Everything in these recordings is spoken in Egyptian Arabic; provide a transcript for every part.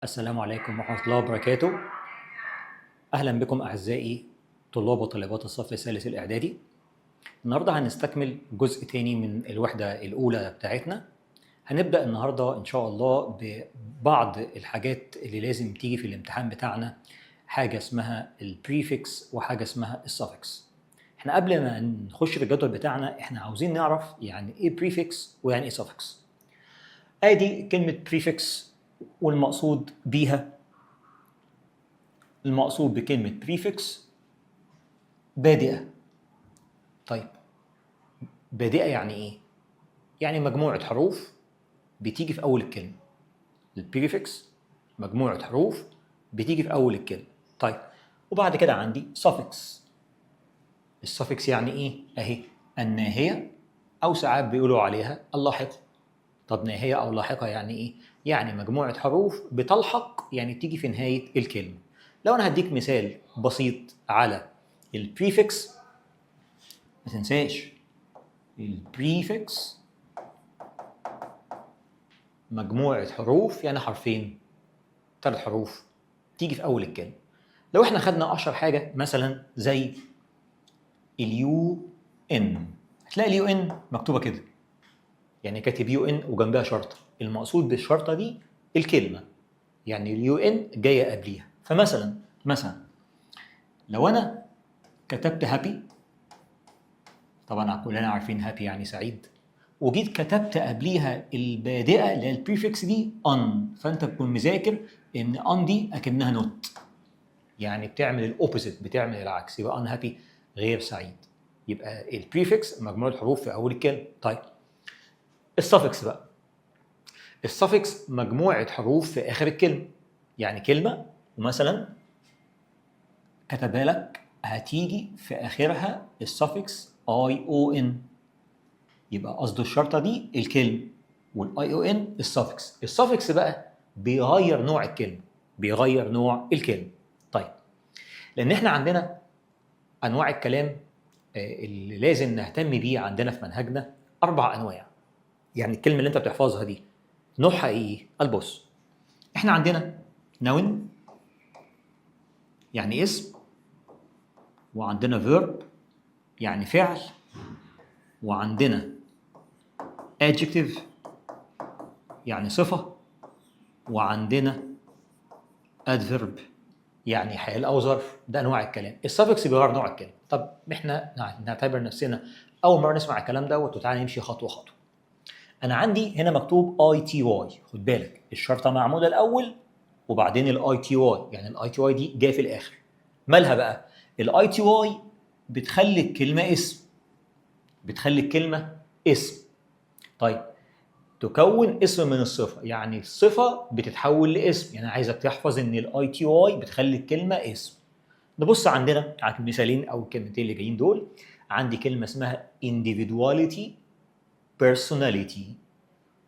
السلام عليكم ورحمة الله وبركاته. أهلا بكم أعزائي طلاب وطالبات الصف الثالث الإعدادي. النهاردة هنستكمل جزء تاني من الوحدة الأولى بتاعتنا. هنبدأ النهاردة إن شاء الله ببعض الحاجات اللي لازم تيجي في الامتحان بتاعنا، حاجة اسمها ال prefix وحاجة اسمها ال suffix. احنا قبل ما نخش في الجدول بتاعنا احنا عاوزين نعرف يعني ايه prefix ويعني ايه suffix. ادي كلمة prefix والمقصود بيها، المقصود بكلمة prefix بادئة. طيب، بادئة يعني ايه؟ يعني مجموعة حروف بتيجي في أول الكلمة. ال prefix مجموعة حروف بتيجي في أول الكلمة. طيب، وبعد كده عندي suffix. ال suffix يعني ايه؟ اهي الناهية، أو ساعات بيقولوا عليها اللاحقة. طب ناهية أو لاحقة يعني إيه؟ يعني مجموعة حروف بتلحق، يعني تيجي في نهاية الكلمة. لو أنا هديك مثال بسيط على ال prefix، ما تنساش ال prefix مجموعة حروف، يعني حرفين، ثلاث حروف تيجي في أول الكلمة. لو احنا خدنا أشهر حاجة مثلا زي ال UN، هتلاقي ال UN مكتوبة كده، يعني كاتب UN وجنبها شرطه. المقصود بالشرطة دي الكلمه، يعني ال UN جاية قبليها. فمثلا مثلا لو انا كتبت happy، طبعا كلنا عارفين happy يعني سعيد، وجيت كتبت قبليها البادئه اللي هي ال prefix دي un، فانت تكون مذاكر ان un دي اكنها not، يعني بتعمل ال opposite، بتعمل العكس، يبقى unhappy غير سعيد. يبقى ال prefix مجموعة حروف في اول الكلمه. طيب، ال suffix بقى، ال suffix مجموعة حروف في اخر الكلمه، يعني كلمة ومثلا كتبها لك هتيجي في اخرها ال suffix ION، يبقى قصده الشرطة دي الكلمة وال ION ال suffix. ال suffix بقى بيغير نوع الكلمه، بيغير نوع الكلمه. طيب، لان احنا عندنا انواع الكلام اللي لازم نهتم بيه عندنا في منهجنا اربع انواع، يعني الكلمة اللي انت بتحفظها دي نوعها ايه؟ البص، احنا عندنا noun يعني اسم، وعندنا verb يعني فعل، وعندنا adjective يعني صفة، وعندنا adverb يعني حال او ظرف. ده انواع الكلام. ال suffix بيغير نوع الكلام. طب احنا نعتبر نفسنا اول مرة نسمع الكلام دوت، وتعالى نمشي خطوة خطوه. انا عندي هنا مكتوب ITY، خد بالك الشرطة معمولة الاول وبعدين ال ITY، يعني ال ITY دي جاية في الاخر. مالها بقى ال ITY؟ بتخلي الكلمة اسم، بتخلي الكلمة اسم. طيب، تكون اسم من الصفه، يعني الصفة بتتحول لاسم. يعني عايزك تحفظ ان ال ITY بتخلي الكلمة اسم. نبص عندنا على المثالين او الكلمتين اللي جايين دول. عندي كلمة اسمها individuality، personality.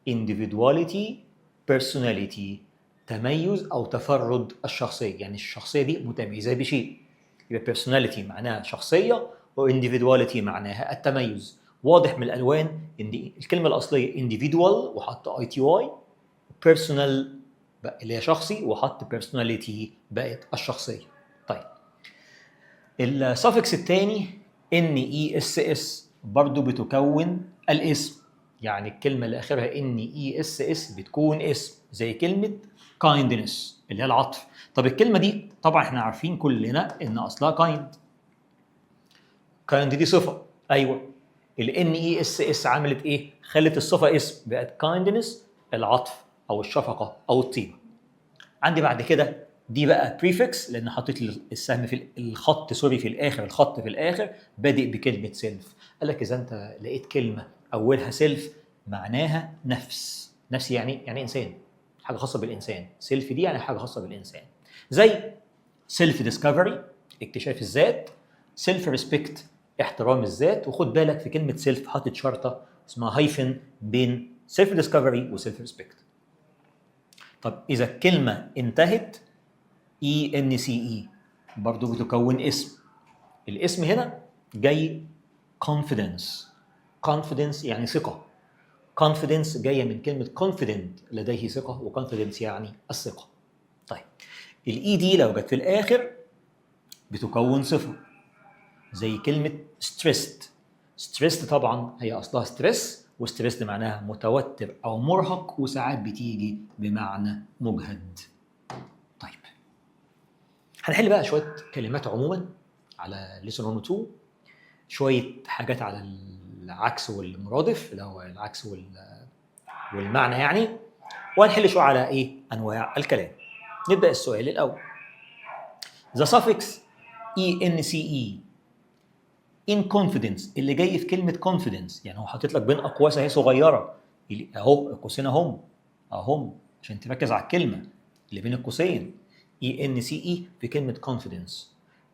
individuality، personality، تميز او تفرد الشخصيه، يعني الشخصية دي متميزة بشيء. يبقى personality معناها شخصية و individuality معناها التميز. واضح من الالوان ان الكلمة الاصلية individual وحط ITY، personal اللي هي شخصي وحط personality بقت الشخصيه. طيب، ال suffix الثاني NESS برضو بتكون الاسم، يعني الكلمة اللي اخرها NESS بتكون اسم، زي كلمة kindness اللي هي العطف. طب الكلمة دي طبعا احنا عارفين كلنا ان اصلها kind. kind دي صفه. ايوه، ال NESS عملت ايه؟ خلت الصفة اسم، بقت kindness العطف او الشفقة او الطيبه. عندي بعد كده دي بقى prefix، لان حطيت السهم في الخط، sorry، في الاخر، الخط في الاخر بادئ بكلمه self. قال لك اذا انت لقيت كلمة اولها self معناها نفس. نفس يعني انسان، حاجة خاصة بالانسان. self دي يعني حاجة خاصة بالانسان، زي self discovery اكتشاف الذات، self respect احترام الذات. وخد بالك في كلمة self حاطط شرطه اسمها hyphen بين self discovery و self respect. طب اذا الكلمة انتهت ENCE برضو بتكون اسم. الاسم هنا جاي confidence. confidence يعني ثقة. confidence جاية من كلمة confident لديه ثقة، و confidence يعني الثقة. طيب، ال ed لو جت في الاخر بتكون صفه، زي كلمة stressed. stressed طبعا هي اصلها stress، و stressed معناها متوتر او مرهق، وساعات بتيجي بمعنى مجهد. طيب، هنحل بقى شوية كلمات عموما على lesson 1 و 2، شوية حاجات على العكس والمرادف، اللي هو العكس والمعنى يعني، وهنحل شوية على ايه؟ انواع الكلام. نبدا السؤال الاول: The suffix ENCE in confidence، اللي جاي في كلمة confidence، يعني هو حاطط لك بين أقواس اهي صغيرة، أهو القوسين أهم أهم عشان تركز على الكلمة اللي بين القوسين. ENCE في كلمة confidence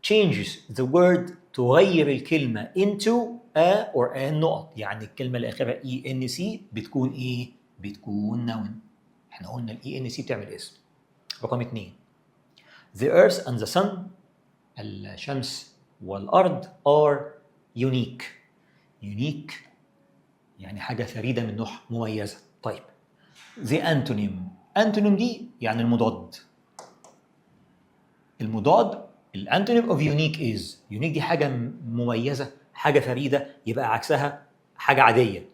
changes the word، تغير الكلمة into a or an نقط. يعني الكلمة اللي آخرها ENC بتكون إيه؟ بتكون noun. احنا قلنا ال ENC بتعمل اسم. رقم 2: The earth and the sun، الشمس والأرض، are unique. unique يعني حاجة فريدة من نوعها، مميزة. طيب، the antonym، antonym دي يعني المضاد. المضاد، ال antonym of unique is، unique دي حاجة مميزة، حاجة فريدة، يبقى عكسها حاجة عادية،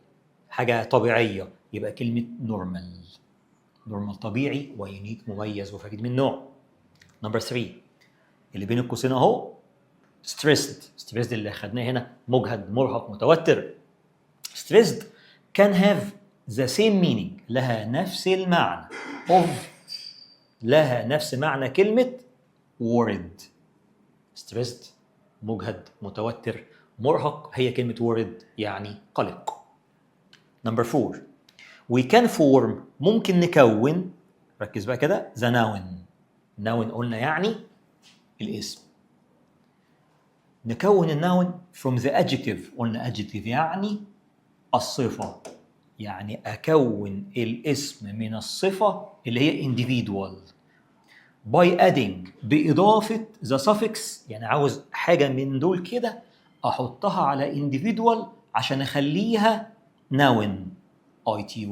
حاجة طبيعية، يبقى كلمة normal. normal طبيعي، و unique مميز وفريد من نوعه. number 3، اللي بين القوسين اهو، stressed. stressed اللي خدناه هنا مجهد، مرهق، متوتر. stressed can have the same meaning، لها نفس المعنى of، لها نفس معنى كلمة worried. stressed مجهد، متوتر، مرهق، هي كلمة worried يعني قلق. number 4: we can form، ممكن نكون، ركز بقى كده، the noun. noun قلنا يعني الاسم. نكون ال noun from the adjective، قلنا adjective يعني الصفة، يعني أكون الاسم من الصفة اللي هي individual by adding، بإضافة the suffix، يعني عاوز حاجة من دول كده أحطها على individual عشان أخليها noun، ity،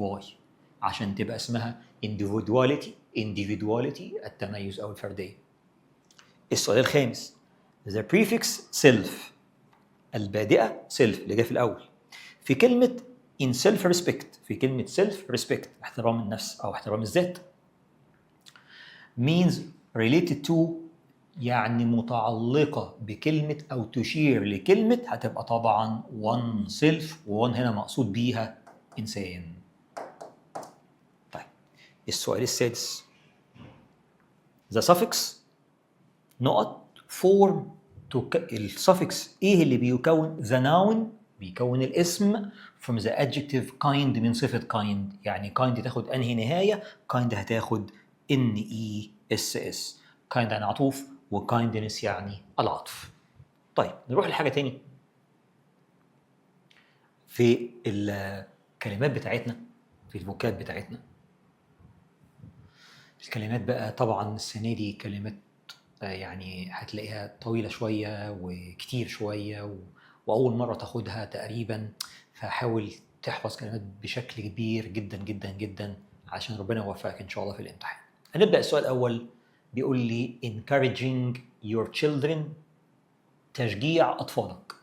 عشان تبقى اسمها individuality. individuality التميز أو الفردية. السؤال الخامس: the prefix self، البادئة self اللي جاي في الأول في كلمة in self respect، في كلمة self respect احترام النفس أو احترام الذات، means related to، يعني متعلقة بكلمة أو تشير لكلمة، هتبقى طبعا one self، و one هنا مقصود بيها إنسان. طيب، السؤال السادس: the suffix نقط form to، ال suffix ايه اللي بيكون the noun، بيكون الاسم، from the adjective kind، من صفة kind، يعني kind تاخد انهي نهاية؟ kind هتاخد ness. kind يعني عطوف، و kindness يعني العطف. طيب، نروح لحاجة تاني في الكلمات بتاعتنا، في ال vocab بتاعتنا. الكلمات بقى طبعا السنة دي كلمات يعني هتلاقيها طويلة شوية وكتير شوية وأول مرة تاخدها تقريبا، فحاول تحفظ كلمات بشكل كبير جدا جدا جدا عشان ربنا يوفقك إن شاء الله في الامتحان. هنبدأ السؤال الأول، بيقول لي encouraging your children، تشجيع أطفالك،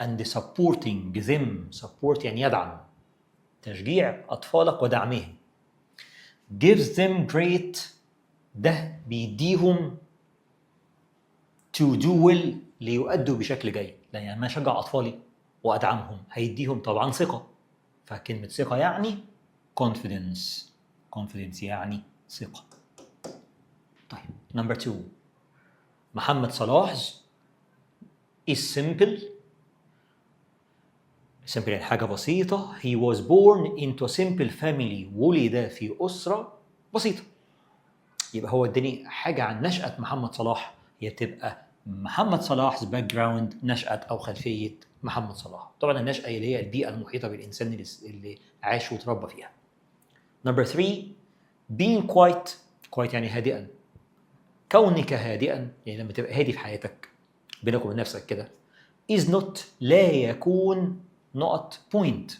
and supporting them، support يعني يدعم، تشجيع أطفالك ودعمهم، gives them great، ده بيديهم، to do well، ليؤدوا بشكل جيد. لان لما اشجع اطفالي وادعمهم هيديهم طبعا ثقه، فكلمه ثقة يعني confidence. confidence يعني ثقه. طيب، number 2: محمد صلاح is simple. simple يعني حاجة بسيطة. he was born into a simple family، ولد في أسرة بسيطة. يبقى هو اداني حاجة عن نشأة محمد صلاح، هي تبقى محمد صلاح background، نشأة أو خلفية محمد صلاح. طبعا النشأة اللي هي البيئة المحيطة بالإنسان اللي عاش وتربى فيها. number 3: being quiet. quiet يعني هادئا. كونك هادئا، يعني لما تبقى هادي في حياتك بينك وبين نفسك كده، is not، لا يكون، نقط point،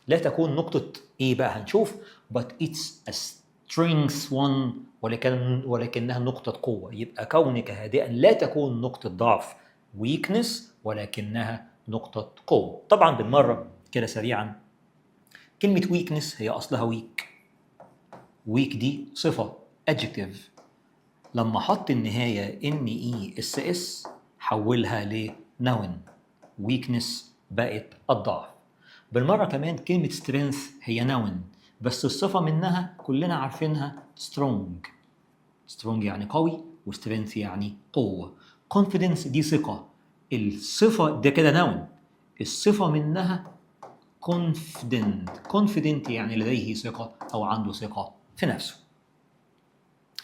لا تكون نقطة ايه بقى؟ هنشوف. but it's a strength، strength one، ولكنها نقطة قوة. يبقى كونك هادئا لا تكون نقطة ضعف weakness، ولكنها نقطة قوة. طبعا بالمرة كده سريعا، كلمة weakness هي أصلها weak. weak دي صفة adjective، لما حط النهاية n e s s حولها ل noun، weakness بقت الضعف. بالمرة كمان كلمة strength هي noun، بس الصفة منها كلنا عارفينها strong. strong يعني قوي، و strength يعني قوة. confidence دي ثقة، الصفة ده كده noun، الصفة منها confident. confident يعني لديه ثقة أو عنده ثقة في نفسه.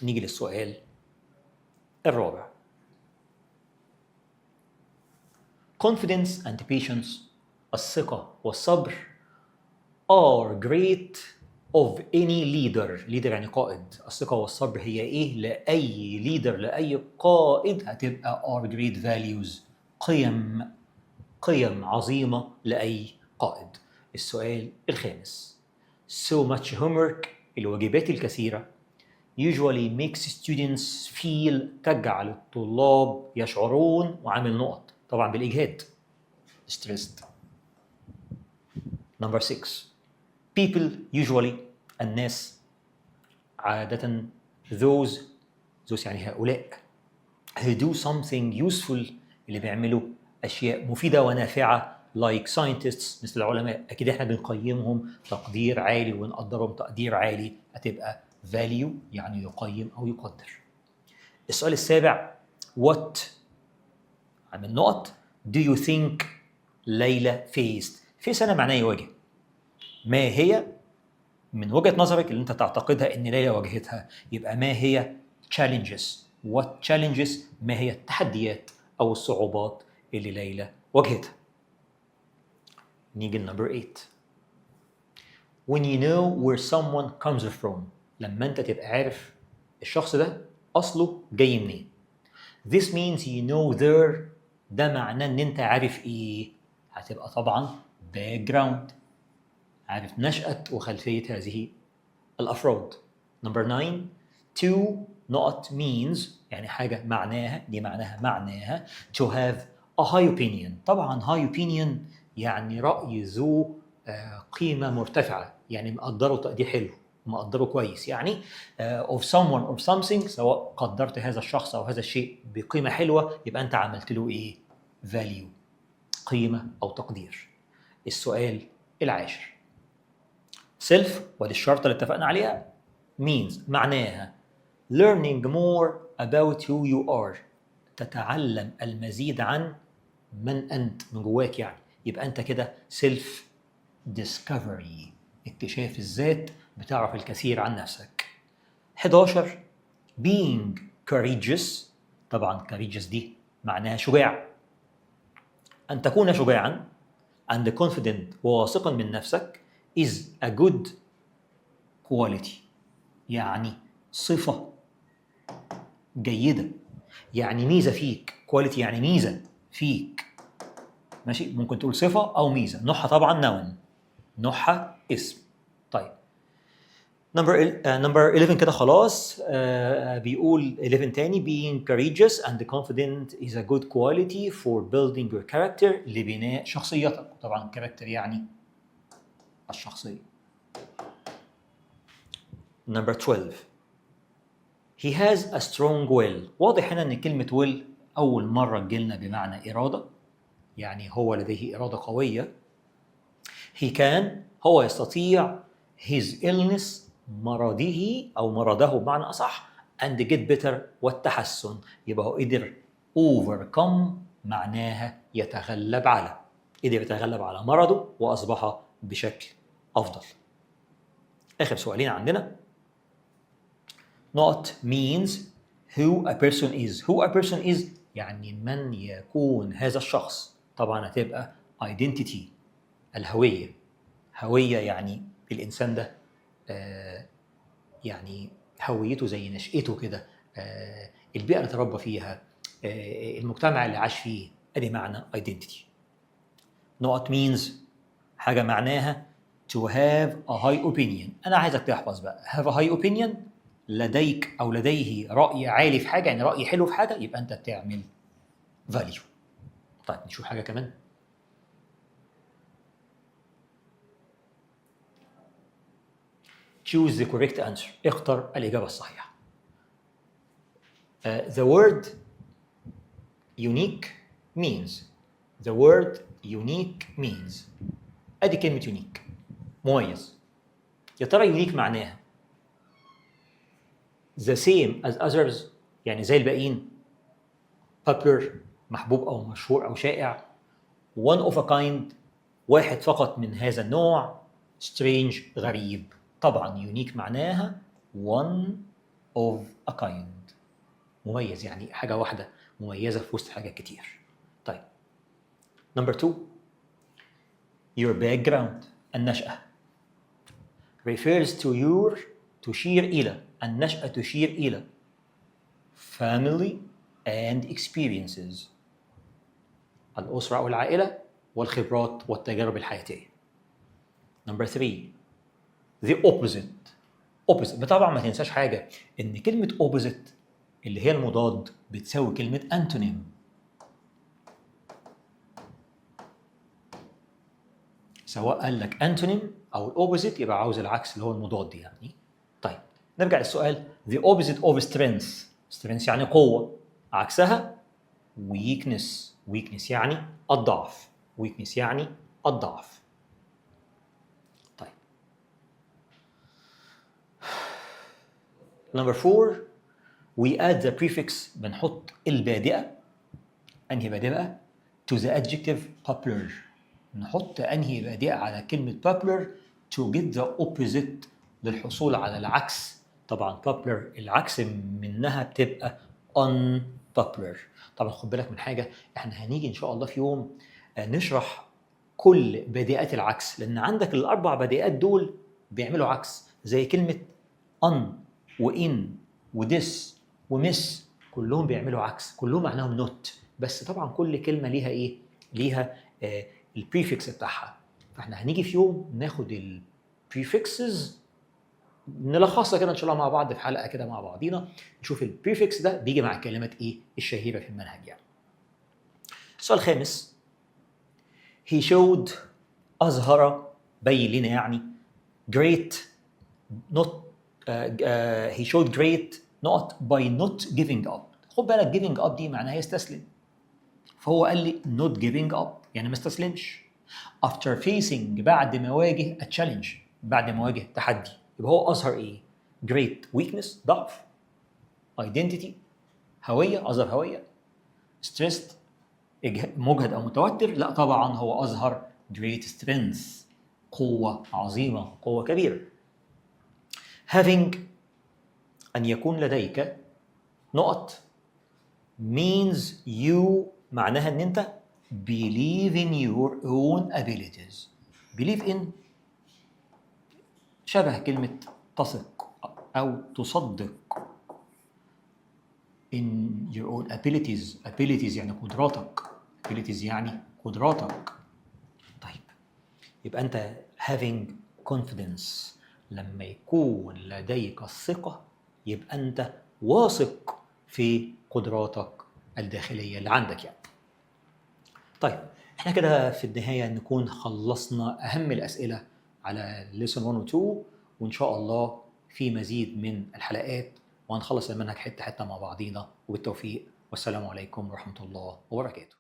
نيجي للسؤال الرابع. confidence and patience، الثقة والصبر، are great of any leader. leader يعني قائد. الثقة والصبر هي إيه لأي leader، لأي قائد؟ هتبقى are great values، قيم عظيمة لأي قائد. السؤال الخامس. so much homework، الواجبات الكثيرة، usually makes students feel، تجعل الطلاب يشعرون، وعامل نقط، طبعا بالإجهاد، stressed. number 6، people usually، الناس عادة، those يعني هؤلاء، who do something useful، اللي بيعملوا أشياء مفيدة ونافعة، like scientists، مثل العلماء، أكيد إحنا بنقيمهم تقدير عالي ونقدرهم تقدير عالي، هتبقى value يعني يقيم أو يقدر. السؤال السابع. what عامل نقط do you think ليلى faced؟ face هنا معناه يواجه. ما هي من وجهة نظرك اللي انت تعتقدها ان ليلى واجهتها؟ يبقى ما هي challenges؟ what challenges، ما هي التحديات او الصعوبات اللي ليلى واجهتها؟ نيجي ل number 8. when you know where someone comes from، لما انت تبقى عارف الشخص ده اصله جاي منين، this means you know their، ده معناه ان انت عارف ايه؟ هتبقى طبعا background، عارف نشأة وخلفية هذه الأفراد. number 9، to نقط means، يعني حاجة معناها، دي معناها to have a high opinion. طبعا high opinion يعني رأي ذو قيمة مرتفعة، يعني مقدره تقدير حلو، مقدره كويس، يعني of someone or something، سواء قدرت هذا الشخص أو هذا الشيء بقيمة حلوة، يبقى أنت عملت له إيه؟ value، قيمة أو تقدير. السؤال العاشر. self، ودي الشرطة اللي اتفقنا عليها، means معناها learning more about who you are، تتعلم المزيد عن من أنت من جواك، يعني يبقى أنت كده self discovery، اكتشاف الذات، بتعرف الكثير عن نفسك. 11، being courageous، طبعا courageous دي معناها شجاع، أن تكون شجاعا and confident وواثقا من نفسك is a good quality، يعني صفة جيدة، يعني ميزة فيك. quality يعني ميزة فيك، ماشي؟ ممكن تقول صفة أو ميزة، نوعها طبعا noun، نوعها اسم. طيب، number 11 كده خلاص. بيقول 11 تاني، being courageous and confident is a good quality for building your character، لبناء شخصيتك. طبعا character يعني الشخصية. number 12، he has a strong will. واضح هنا ان كلمة will أول مرة تجيلنا بمعنى إرادة، يعني هو لديه إرادة قوية. he can، هو يستطيع، his illness، مرضه أو مرضه بمعنى أصح، and get better، والتحسن. يبقى هو قدر overcome، معناها يتغلب على، قدر يتغلب على مرضه وأصبح بشكل أفضل. آخر سؤالين عندنا. نقط means who a person is. who a person is يعني من يكون هذا الشخص. طبعا هتبقى identity، الهوية. هوية يعني الإنسان ده يعني هويته زي نشأته كده، البيئة اللي تربى فيها، المجتمع اللي عاش فيه، ادي معنى identity. نقط means حاجة معناها to have a high opinion. انا عايزك تحفظ بقى have a high opinion، لديك او لديه راي عالي في حاجه، يعني راي حلو في حاجه، يبقى انت بتعمل value. طيب نشوف حاجة كمان. Choose the correct answer. اختر الإجابة الصحيحة. The word unique means. The word unique means. أدي كلمة unique، مميز. يا ترى unique معناها the same as others، يعني زي الباقيين، popular محبوب أو مشهور أو شائع، one of a kind واحد فقط من هذا النوع، strange غريب. طبعا unique معناها one of a kind، مميز، يعني حاجة واحدة مميزة في وسط حاجات كتير. طيب number 2، your background النشأة refers to your، تشير إلى، النشأة تشير إلى family and experiences، الأسرة أو العائلة والخبرات والتجارب الحياتية. number 3، the opposite. opposite طبعا ما تنساش حاجة، إن كلمة opposite اللي هي المضاد بتساوي كلمة antonym. سواء قال لك antonym أو ال opposite يبقى عاوز العكس اللي هو المضاد يعني. طيب نرجع للسؤال، the opposite of strength. strength يعني قوة، عكسها weakness. weakness يعني الضعف، weakness يعني الضعف. طيب number 4، we add the prefix، بنحط البادئة، أنهي بادئة بقى؟ to the adjective popular. نحط أنهي بادئة على كلمة popular to get the opposite، للحصول على العكس. طبعا popular العكس منها بتبقى unpopular. طبعا خد بالك من حاجة، احنا هنيجي إن شاء الله في يوم نشرح كل بادئات العكس، لأن عندك الأربع بادئات دول بيعملوا عكس، زي كلمة un و in و dis و mis، كلهم بيعملوا عكس، كلهم معناهم not، بس طبعا كل كلمة ليها إيه؟ ليها ال prefix بتاعها. فاحنا هنيجي في يوم ناخد ال prefixes نلخصها كده ان شاء الله مع بعض في حلقة كده مع بعضينا، نشوف ال prefix ده بيجي مع كلمات ايه الشهيرة في المنهج يعني. السؤال الخامس، he showed اظهر، بين لنا يعني great not he showed great not by not giving up. خد بالك giving up دي معناها يستسلم، فهو قال لي not giving up يعني ما استسلمش. after facing بعد ما واجه a challenge، بعد ما واجه تحدي، يبقى هو اظهر ايه؟ great weakness ضعف، identity هوية، اظهر هوية، stressed مجهد او متوتر، لا طبعا هو اظهر great strength قوة عظيمة، قوة كبيرة. having ان يكون لديك نقط means you معناها ان انت believe in your own abilities. believe in شبه كلمة تثق أو تصدق، in your own abilities. abilities يعني قدراتك، abilities يعني قدراتك. طيب يبقى أنت having confidence، لما يكون لديك الثقة يبقى أنت واثق في قدراتك الداخلية اللي عندك يعني. طيب احنا كده في النهاية نكون خلصنا أهم الأسئلة على lesson 1 و 2، وإن شاء الله في مزيد من الحلقات، وهنخلص المنهج حتة حتة مع بعضينا. وبالتوفيق، والسلام عليكم ورحمة الله وبركاته.